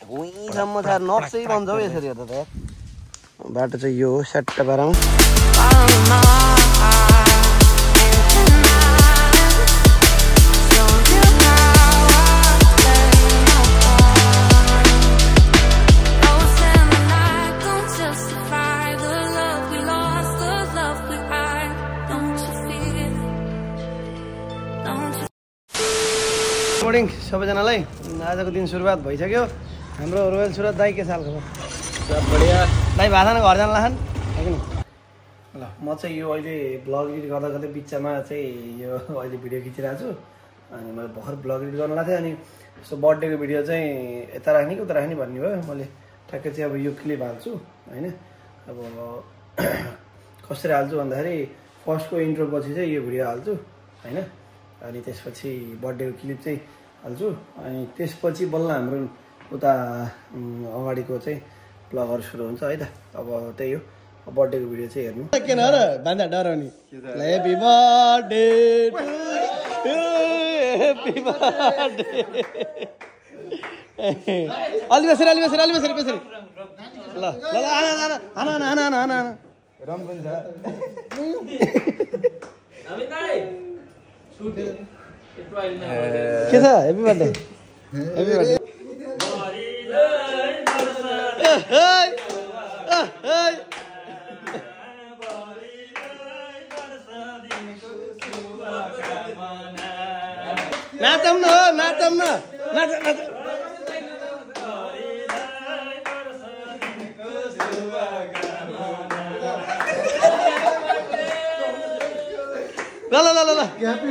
भुइँसम्म छ नक्सै बन्छ हौ यसरी हेर्दा त यार बाटो चाहिँ यो हो सट्टा पारामा मर्निङ सबैजनालाई आजको दिन सुरुवात भइसक्यो हाम्रो रोयल सुरत दाइ के साल खबर सब बढिया दाइ भाषामा घर जान लाछन् हैन ल म चाहिँ यो अहिले ब्लग एडिट गर्दा गर्दै बिचमा चाहिँ यो अहिले भिडियो खिचिरहेको छु अनि मैले भर्खर ब्लग एडिट गर्न लाग्थेँ अनि यस्तो बर्थडेको भिडियो चाहिँ यता राख्ने कि उता राख्ने भन्ने भयो मैले ठ्याक्कै चाहिँ अब यो क्लिप हाल्छु हैन अब कसरी हाल्छु भन्दाखेरि फर्स्टको इन्ट्रो पछि चाहिँ यो भिडियो हाल्छु हैन अनि त्यसपछि बर्थडेको क्लिप चाहिँ हाल्छु अनि त्यसपछि बल्ल हाम्रो उता अगाडिको चाहिँ ब्लगहरू सुरु हुन्छ है त अब त्यही हो बर्थडेको भिडियो चाहिँ हेर्नु किन र भन्दा डराउने happy birthday to happy birthday अलि बसेर ल ल आना रम पनि छ के छ ह्यापी बर्थडे नाचौँ न ल ह्यापी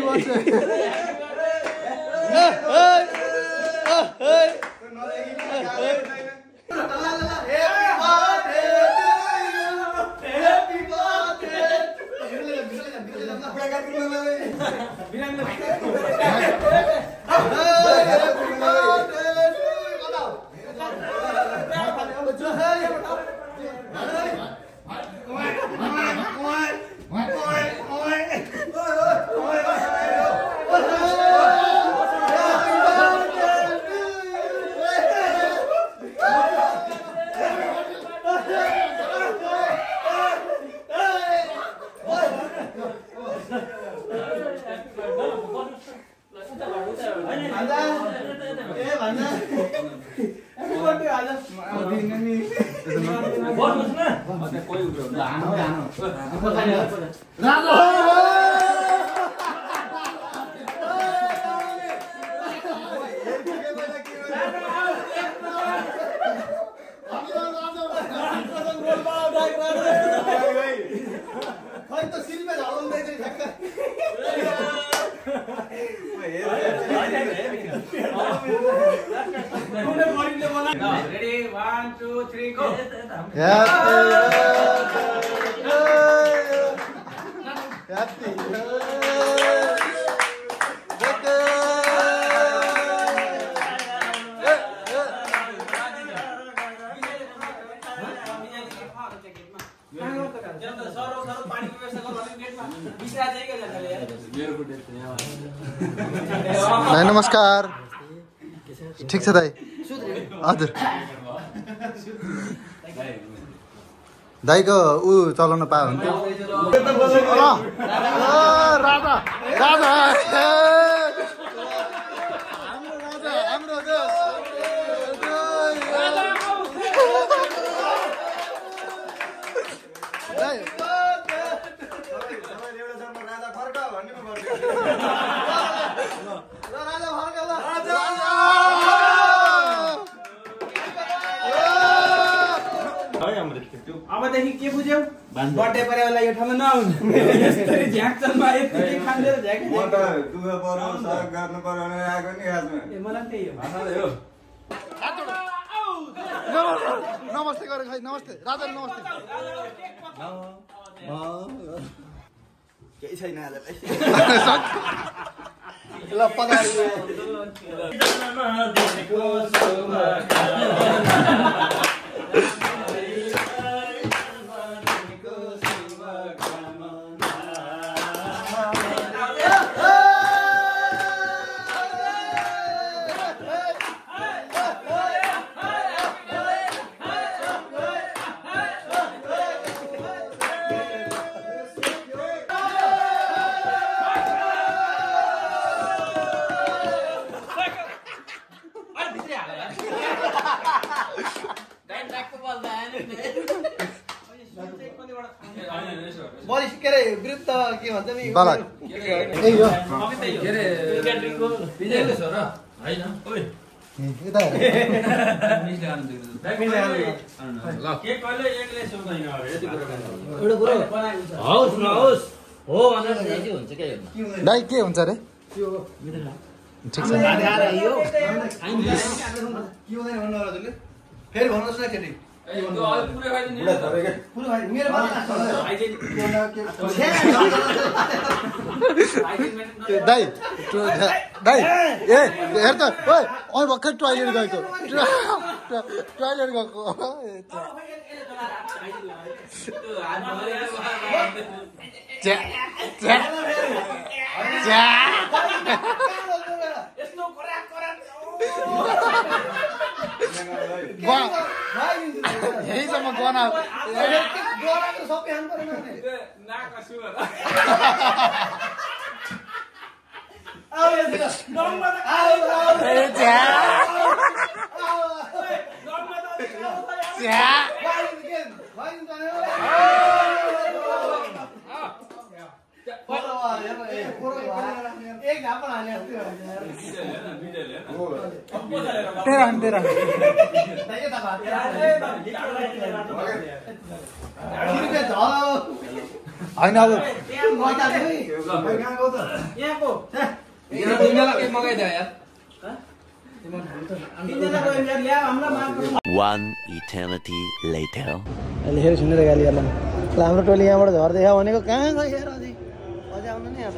Ready? 1, 2, 3, go! दाइ नमस्कार ठीक छ दाइ हजुर दाइको ऊ चलाउन पायो भने राजा राजा हाम्रो अबदेखि के बुझ्यौ बर्थडे परेवाला यो ठाउँमा नआउनु यसरी झ्याकचलमा यति खान्देर झ्याक म त दुःख पर्यो सहयोग गर्नु पर्यो भनेर आएको नि खासमा ए मलाई त्यही हो भाषाले हो नमस्ते गरे खै नमस्ते राजा नमस्ते केही छैन आज ल पगारियो भन्छ नि बालक ए यो के रे क्याटरिङको विजयले छ र हैन ओइ यता मिसले आउनु दिनु ल के कहिले एकले सुन्दैन यति कुरा एउटा कुरा हौस नहोस् हो भनेर यति हुन्छ के हेर्न दाइ के हुन्छ रे ठिक छ फेरि भन्नुहोस् न केटी पुरै खाइदिनु पुरो भाइ मेरो बात दाइ दाइ ए हेर त ओइ ओइ भर्खर टोइलेट गएको टोइलेट गएको च्या च्या च्या यस्तो कुरा यहीसम्म गना सबै हान परेन नाक सुगर तेरा होइन अब मगाइदियो यार One eternity later. अहिले फेरि सुनेर गाली गर्ला ल हाम्रो टोली यहाँबाट झर्दै छ भनेको कहाँ गयो यार अझै अझै आउनु नि अब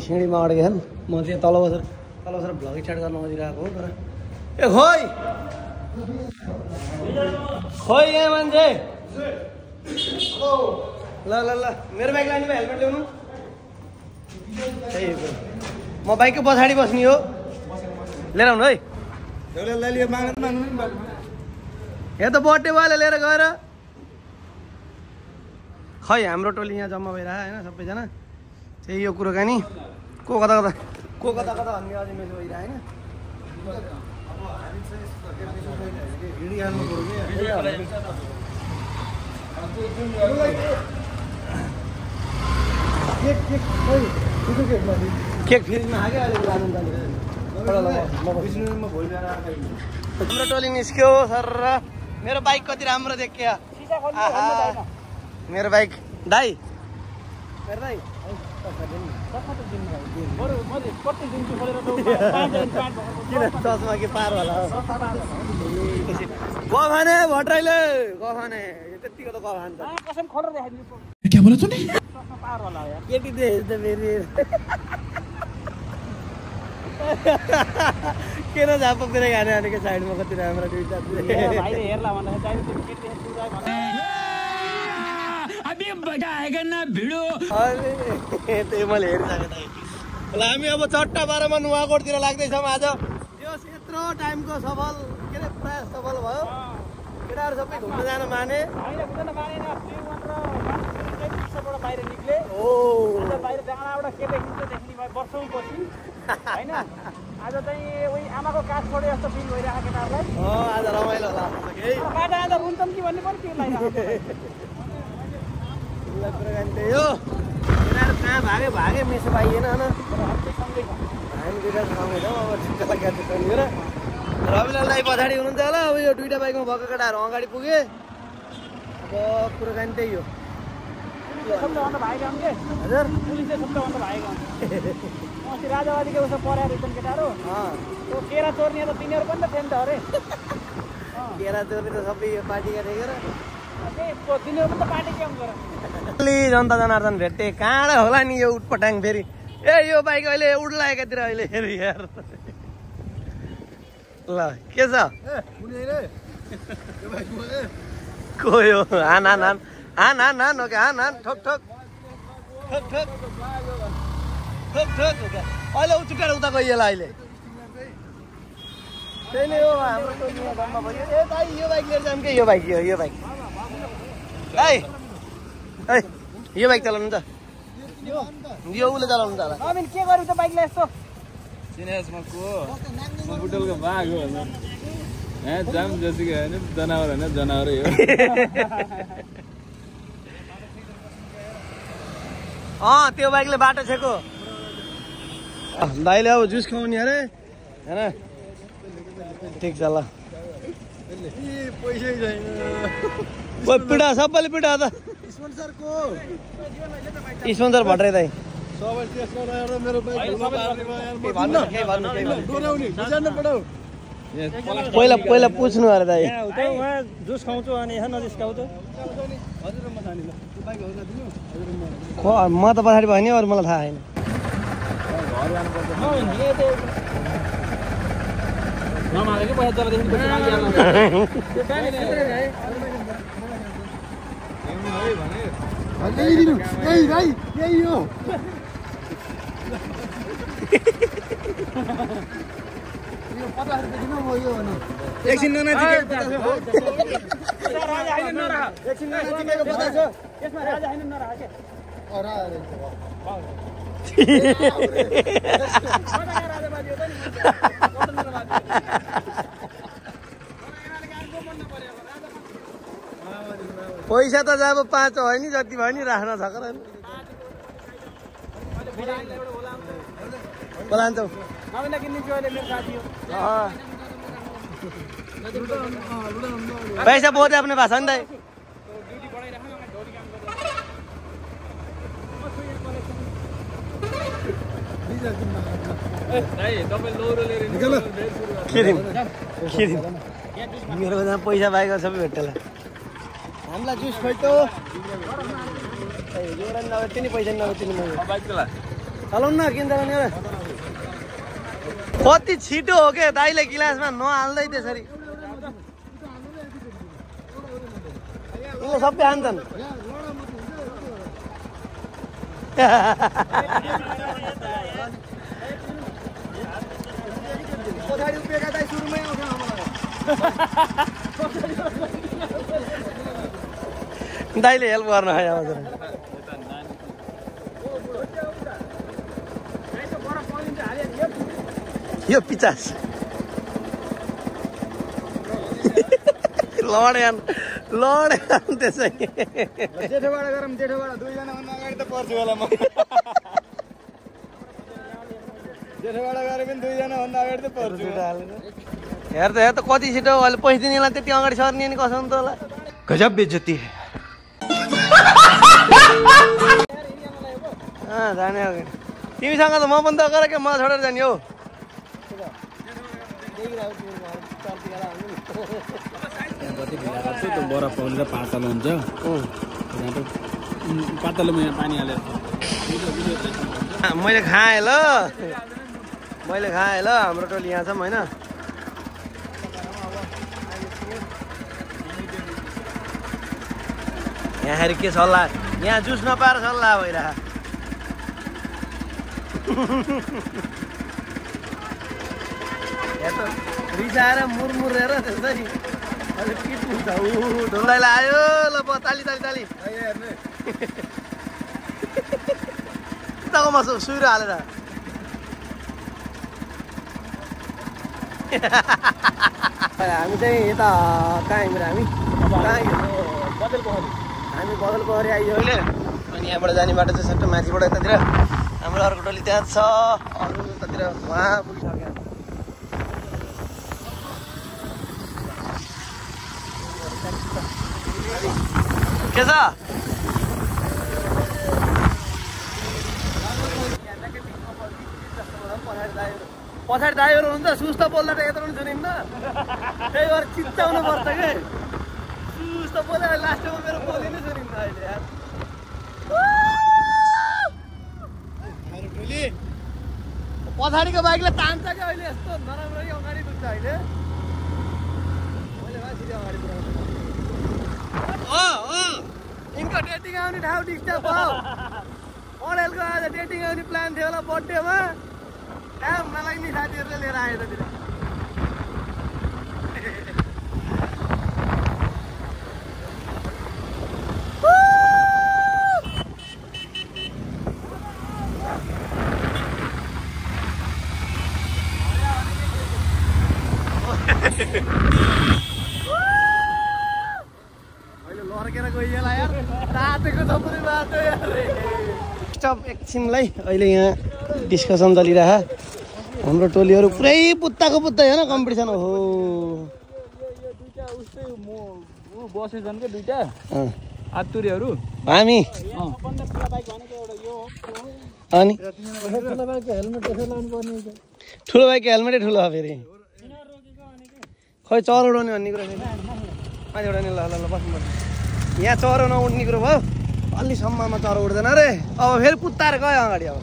सिँढीमा अड्केछ नि म चाहिँ तल बसेर भ्लग स्टार्ट गर्न खोजिरहेको हो तर ए खोइ यहाँ मान्छे ल ल ल मेरो बाइक लाने भए हेलमेट ल्याउनु त्यही हो म बाइकको पछाडि बस्ने हो लिएर आउनु है यहाँ त बर्थडे वाले लिएर गएर खै हाम्रो टोली यहाँ जम्मा भइरह होइन सबैजना त्यही यो कुरोकानी को कता भन्ने अझै मेरो भइरह होइन केक फ्रिजमा हाल्यो अहिले हाम्रो टोली निस्क्यो सर मेरो बाइक कति राम्रो देखियो मेरो बाइक दाइ मेरो दाइ किन चस्मा के पार होला गफाने भट्राइले गफाने त्यतिको त गफान्छ केटी देखेछ फेरि किन झापातिर खाने भनेको साइडमा कति राम्रो दुईटा त्यही मैले हेरिसकेँ ल हामी अब चट्टा 12 मा नुवाकोटतिर लाग्दैछौँ आज यो यत्रो टाइमको सफल के अरे प्रयास सफल भयो केटाहरू सबै घुम्न जान माने बाहिर निक्ले बाहिर डाँडाबाट केटा खिच्दै देख्ने भयो वर्षौँपछि होइन आज चाहिँ उही आमाको काठ छोडे जस्तो फिल भइरहेको केटाहरूलाई आज रमाइलो होला बाटो आज रुन्छन् कि भन्ने पनि फिल लागिरहेको हो केटाहरू कहाँ भागे मिसो पाइएन होइन हामी दुइटा सँगै छौँ अब छिटो लाग्यो र रविलाल दाइ पछाडि हुनुहुन्छ होला अब यो दुइटा बाइकमा भएको केटाहरू अगाडि पुगे अब कुरोकानी त्यही हो सबभन्दा भागेका हुन् के हजुर पुलिस चाहिँ सबभन्दा भागेका हुन् अस्ति राजावादीको उसो परेर रहेछन् केटाहरू त्यो केरा चोर्ने त तिनीहरू पनि त थिए नि त अरे केरा चोर्ने त सबै यो पार्टीका थिए र तिनीहरू पनि त पार्टी के हुन्छ र जनता जनार्दन भेट्टे कहाँ होला नि यो उटपटाङ फेरि ए यो बाइक अहिले उड्ला एकातिर अहिले फेरि यार ल के छ को यो हान ओके हान ठोक अहिले उचुटेर उता गइएला अहिले त्यही नै हो हाम्रो टोलीमा जम्मा भयो ए दाइ यो बाइक लिएर जाऊँ के यो बाइक दाइ यो बाइक चलाउनु त यो उसले चलाउनु त होला अमिन के गर्नु त बाइकलाई यस्तो चिनेसमा को म बुटलको बाघ हो यहाँ जाम जतिको होइन जनावर होइन जनावरै हो त्यो बाइकले बाटो छेको दाइले अब जुस खुवाउने अरे हैन ठिक छ ल पैसै छैन पिडा सबैले पिडा त स्पोन्सरको स्पोन्सर भट्टराई दाइ सबै त्यसमा रहेर मेरो बाइक डोराउने बुझाउनु पड्यो पहिला पुछ्नु अरे दाइ जुस खाउँछु अनि यहाँ नजिस्काउँछ म त पछाडि भयो नि अरू मलाई थाहा छैन नमागेको पैसा जबदेखि पैसा मागिहाल्नु ल्याइदिनु यही भाइ यही हो यो 50 रुपैयाँ दिनु म यो भने एकछिन नजिकै राजा हैन नराख एकछिन नजिकैको 50 छ यसमा राजा हैन नराख के अरा पैसा त जब 5 हो नि जति भयो नि राख्न सकर बोलान्छौ नभए किन्दिन्छु अहिले मेरो साथी हो पैसा बहुत है अपने पास है दाइ मेरो पैसा पाएको सबै भेट्टला हामीलाई जुस खोइ त नि पैसा नभए चलाउनु न किन चलाउने कति छिटो हो क्या दाइले गिलासमा नहाल्दै त्यसरी सबै हान्छन् पछाडि उभिएका दाइ सुरुमै आउँछ दाइले हेल्प गर्न आयो यो 50 लड्यान त्यसै जेठोबाट गरौँ जेठोबाट दुईजना भन्दा अगाडि त पर्छु होला म जेठोबाट गरे पनि दुईजना भन्दा अगाडि त पर्छु हेर त कति छिटो अहिले पैसा दिनेलाई त्यति अगाडि सर्ने नि कसो त होला गजब बेइज्जती जाने अगाडि तिमीसँग त म पनि त गर के म छोडेर जाने हो बरफ पाउनु त पातलो हुन्छ पातलोमा यहाँ पानी हालेर मैले खाएँ ल हाम्रो टोली यहाँ छौँ होइन यहाँ के सल्लाह यहाँ जुस नपाएर सल्लाह भइरह रिसाएर मुरमुरेर त्यसरी अहिले पिट हुन्छ ढुङ्गाइला आयो ल ताली उताकोमा सुइरो हालेर हामी चाहिँ यता कहाँ हिँडेर हामी बदल पोखरी आइयो अहिले अनि यहाँबाट जाने बाटो चाहिँ सट्ट माथिबाट यतातिर हाम्रो अर्को टोली त्यहाँ छ अरू उतातिर उहाँ पुगिसक्यो के छ पछाडि ड्राइभर हुन्छ सुस्त बोल्दा त यत्रो पनि सुनिन्न त्यही भएर चिच्चाउनु पर्छ कि सुस्त बोले लास्टमा मेरो बोली नै सुनिन्छ अहिले यार पछाडिको बाइकले तान्छ क्या अहिले यस्तो नराम्रो अगाडि पुग्छ अहिले यिनको डेटिङ आउने ठाउँ डिस्टर्ब भयो पढेलको आज डेटिङ आउने प्लान थियो होला बर्थडेमा काम नलाग्ने साथीहरूले लिएर आयो त अहिले लर्केर गइएला यार रातेको त पुरै बाटो यार स्टप एकछिनलाई अहिले यहाँ डिस्कसन चलिरह हाम्रो टोलीहरू पुरै पुत्ताको पुत्ता होइन कम्पिटिसन हो आतुरीहरू हामी अनि ठुलो बाइकको हेलमेटै ठुलो हो फेरि खै चरो उडाउने भन्ने कुरो फेरि माथि उडाउने ल ल ल बस्नु यहाँ चरो नउड्ने कुरो भयो अलि सम्ममा चरो उड्दैन रे अब फेरि पुत्ताएर गयो अगाडि अब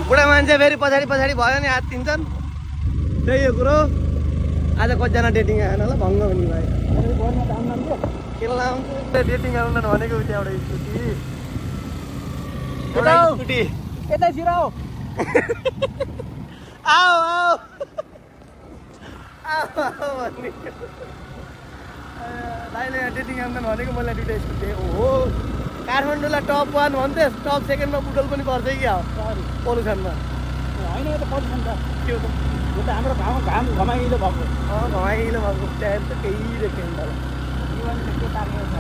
बुढा मान्छे फेरि पछाडि पछाडि भयो नि हात तिन्छन् त्यही हो कुरो आज कतिजना डेटिङ आएन ल भङ्ग हुने भयो के लाउँछ डेटिङ आउनु भनेको त्यहाँबाट स्कुटी यतैतिर आऊ आऊ आऊ भन्ने दाइले डेटिङ आउँदैन भनेको मलाई दुइटा स्कुटी ओहो काठमाडौँलाई टप 1 भन्थे टप 2मा बुटोल पनि पर्छ कि पोल्युसनमा होइन यो त पल्युसन त त्यो त यो त हाम्रो घाम घमाइलो भएको घमाइलो भएको टायर त केही देख्दैन जीवन के तार्ने छ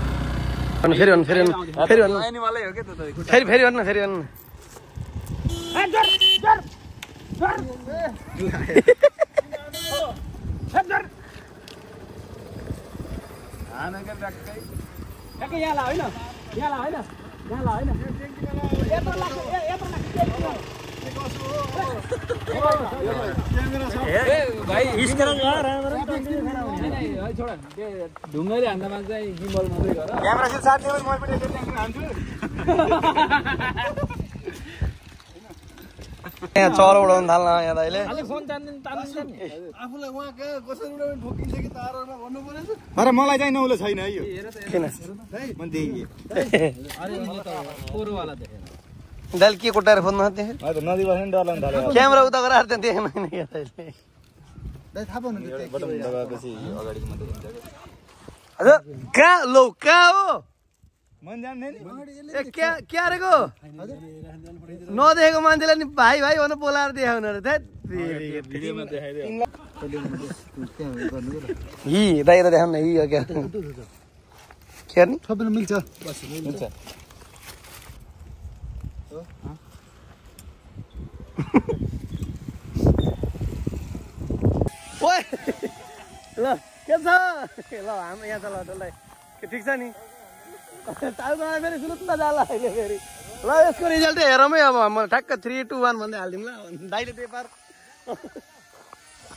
फेरि भन्नु फेरि भन्नु फेरि भन्नु वालै हो के त फेरि भन्नु फेरि भन्नु ठ्याक्कै यहाँ ला होइन यहाँ ला होइन यहाँ ला होइन यत्रो लाग्छ ढुङ्गैले हान्दामा चाहिँ गिम्बल मात्रै गर यहाँ चरो उडाउनु थाल्न यहाँ दाइले आफूलाई उहाँ कहाँ कसरी उडाउने ठोकिन्छ कि तारमा भन्नु पर्यो तर मलाई चाहिँ नौलो छैन है यो किन दाइले के कोटाएर खोज्नु त्यहाँ नदी बस्ने डर लाग्नु थाल्यो क्यामेरा उता गराएर त्यहाँ देख्नु नि थाहा पाउनु हजुर कहाँ लो कहाँ हो मन जान्ने नि ए क्या अरेको नदेखेको मान्छेलाई नि भाइ भाइ भनेर बोलाएर देखाउनु रे हि दाइ त देखाउनु न हि हो क्या के नि थप्नु मिल्छ मिल्छ ओए ल के छ ल हाम्रो यहाँ चल ल के ठिक छ नि टाउकोमा फेरि सुरुत्त जाला अहिले फेरि ल यसको रिजल्ट हेरौँ है अब म ठ्याक्क 3, 2, 1 भन्दै हालिदिउँ ल दाइले पेपर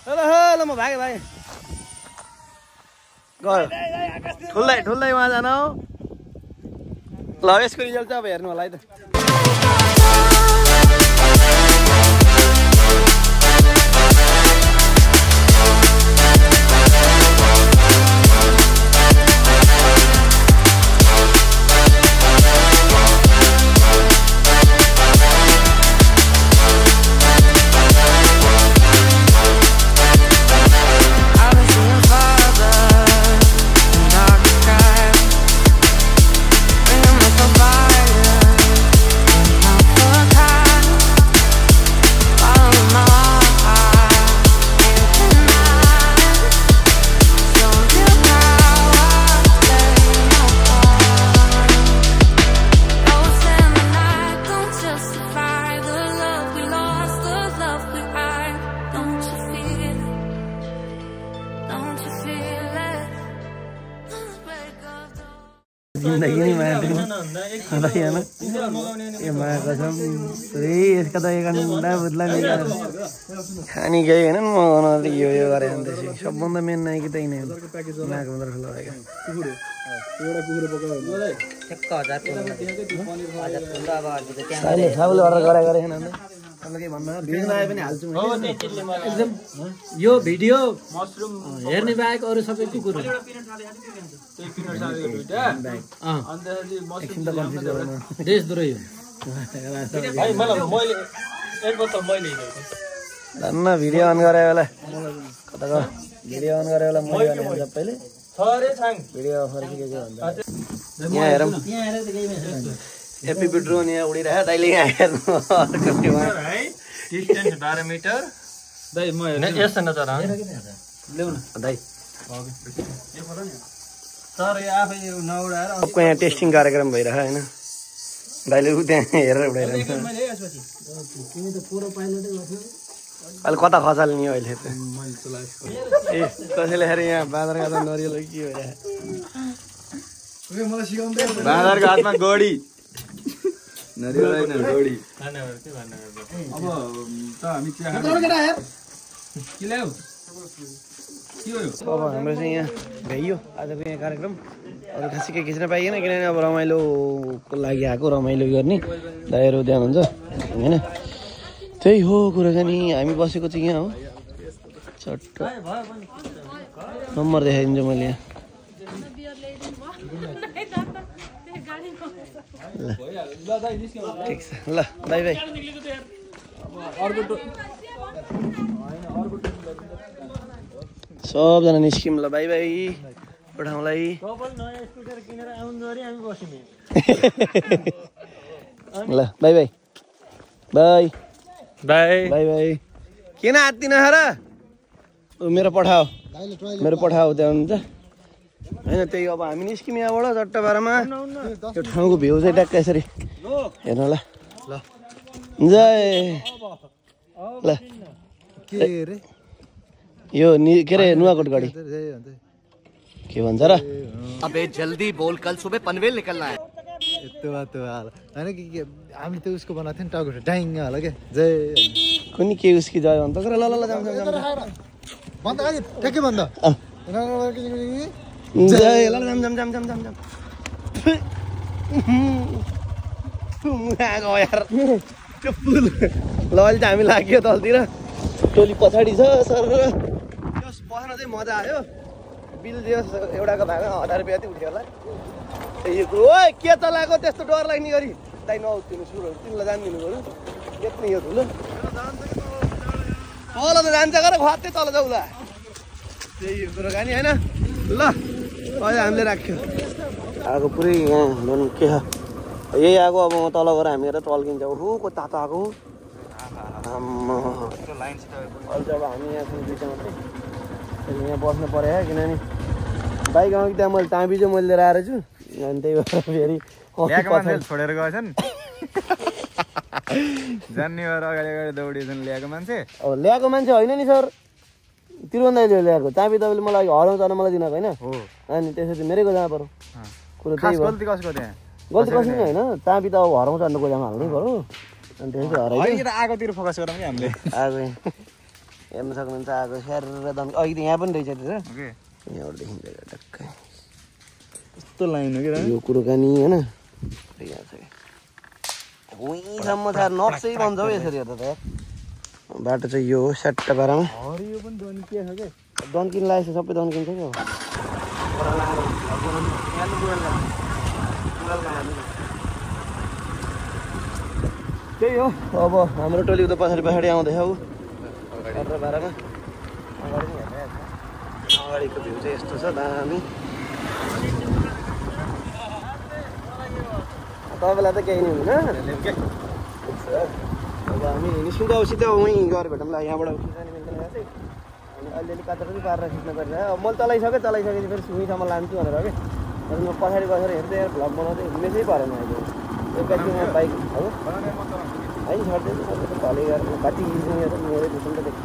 ल ल म भागेँ गयो ठुल्दै उहाँ जान ल यसको रिजल्ट चाहिँ अब हेर्नु होला है त जिन्दगी नै माया ए माया कसम पुरै यसका त एक मुन्डा बुद्ला खानी गयो होइन मगाउन यो गरे भने सबभन्दा मेन नाइ कि त्यही नै नाको मात्र ठुलो भएको सबले अर्डर गरे यो भिडियो हेर्ने बाहेक अरू सबै कुकुर देशद्रोही धन्न भिडियो अन गरे बेला कता भिडियो अन गरे बेला मैले सबैले भिडियो फर्किएको भन्दा यहाँ हेरौँ हेप्पी बिड्रोन यहाँ उडिरहेको दाइले यहाँ हेर्नु डिस्टेन्स 12 मिटर दाइ म हेर्छु यस्तो नचरा ल्याउ न दाइ तर यो आफै नउडाएर सबको यहाँ टेस्टिङ कार्यक्रम भइरह होइन दाइले त्यहाँ हेरेर उडाइरहन्छ मैले यसपछि तिमी त पुरो पाइलटै गर्थ्यौ अहिले कता खसाल्ने अहिले त ए कसैले हेरे यहाँ बाँदरको हातमा नरियल के भइरह मलाई सिकाउँदै बाँदरको हातमा गडी नरियल हैन गडी अब त हामी चिया खानु के ल्याउ के हो अब हाम्रो चाहिँ यहाँ भ्याइयो आजको यहाँ कार्यक्रम अरू खासै केही खिच्न पाइएन किनभने अब रमाइलोको लागि आएको रमाइलो गर्ने दाइहरू त्यहाँ हुन्छ होइन त्यही हो कुराकानी हामी बसेको चाहिँ यहाँ हो चट्ट नम्बर देखाइदिन्छु मैले यहाँ ठिक छ ल बाई बाई सबजना निस्क्यौँ ल बाई बाई पठाउँलाई ल by by by by by by किन आत्तिन र मेरो पठाओ त्यहाँ हुन्छ होइन त्यही अब हामी निस्क्यौँ यहाँबाट चट्टबारमा त्यो ठाउँको भ्यू चाहिँ ट्याक्क यसरी हेर्नु ल जय ल यो के अरे नुवाकोट गाडी के भन्छ र अबे जल्दी बोल कल सुबह पनवेल निकलना है यस्तो बात हाल हैन कि हामी त उसको बनाएको थियौ नि टाउको डाइङ हाल के जय कुनै के उसकी जय भन्छ ल ल ल जाम बन्द अलि ठ्याक्कै बन्द जय ल जाम मुआको यार त्यो पुल ल अहिले चाहिँ हामी लाग्यो तलतिर टोली पछाडि छ सर त्यस बस्न चाहिँ मजा आयो बिल दियो एउटाको भागमा 1000 रुपियाँ चाहिँ उठ्यो होला यो कुरो ओ के चलाएको त्यस्तो डर लाग्ने गरी दाइ नउतिनु सुरु तिमीलाई जान्दिनु बरु यत्नै यो धुलो तल त जान्छ गर खत्तै तल जाउँला त्यही कुरो खाने होइन ल अहिले हामीले राख्यो आगो पुरै यहाँ भनौँ के छ यही आगो अब तल गएर हामी हेरेर टल्किन्छ ओहो को तातो आएको अहिले चाहिँ अब हामी यहाँ छौँ दुईटा मात्रै यहाँ बस्नु पऱ्यो है किनभने बाइक आउँछ त्यहाँ मैले ताँबी चाहिँ मैले लिएर आएर छु अनि त्यही भएर फेरि छोडेर गएछन् जान्ने भएर अगाडि दौडिएछन् ल्याएको मान्छे अब ल्याएको मान्छे होइन नि सर तिरुवन्दाले ल्याएको ताँबी तपाईँले मलाई हराउँछ मलाई दिनको होइन अनि त्यसपछि मेरै गोजामा पऱ्यो कुरो त्यही भयो गल्ती कसको त्यहाँ गल्ती कसै होइन ताँबी त अब हराउँछ अन्त गोजामा हाल्नै पऱ्यो अनि त्यसपछि हरायो आगोतिर फोकस गरौँ कि हामीले आगो हेर्नु सक्नुहुन्छ आगो स्याहार दन अघि त यहाँ पनि रहेछ त्यो यहाँबाट देखिन्छ टक्कै यस्तो लाइन हो कि यो कुरोकानी होइन यहाँ छ उहीँसम्म छ नक्सै भन्छ हौ यसरी हेर्दा त बाटो चाहिँ यो हो स्याट्टा पारामा हरियो पनि दन्किया छ क्या दन्किन लागेको छ सबै दन्किन्छ क्या त्यही हो अब हाम्रो टोली उता पछाडि आउँदैछ ऊ बाह्रमा अगाडिको भ्यू चाहिँ यस्तो छ दामी तपाईँलाई त केही नै हुँदैन अब हामी निस्किँदा अब सिधै उहीँ गएर भेटौँला यहाँबाट खिच्न मिल्दैन यहाँ चाहिँ अनि अलिअलि काटेर पनि पारेर खिच्न परिरहेको अब मैले चलाइसकेपछि फेरि उहीँसम्म लान्छु भनेर के अनि म पछाडि बसेर हेर्दै भ्लग बनाउँदै मेसै परेन अहिले एकैछिन यहाँ बाइक अब होइन छड्दै भले गरेर कति खिच्ने मेरै दुःख त देख्छ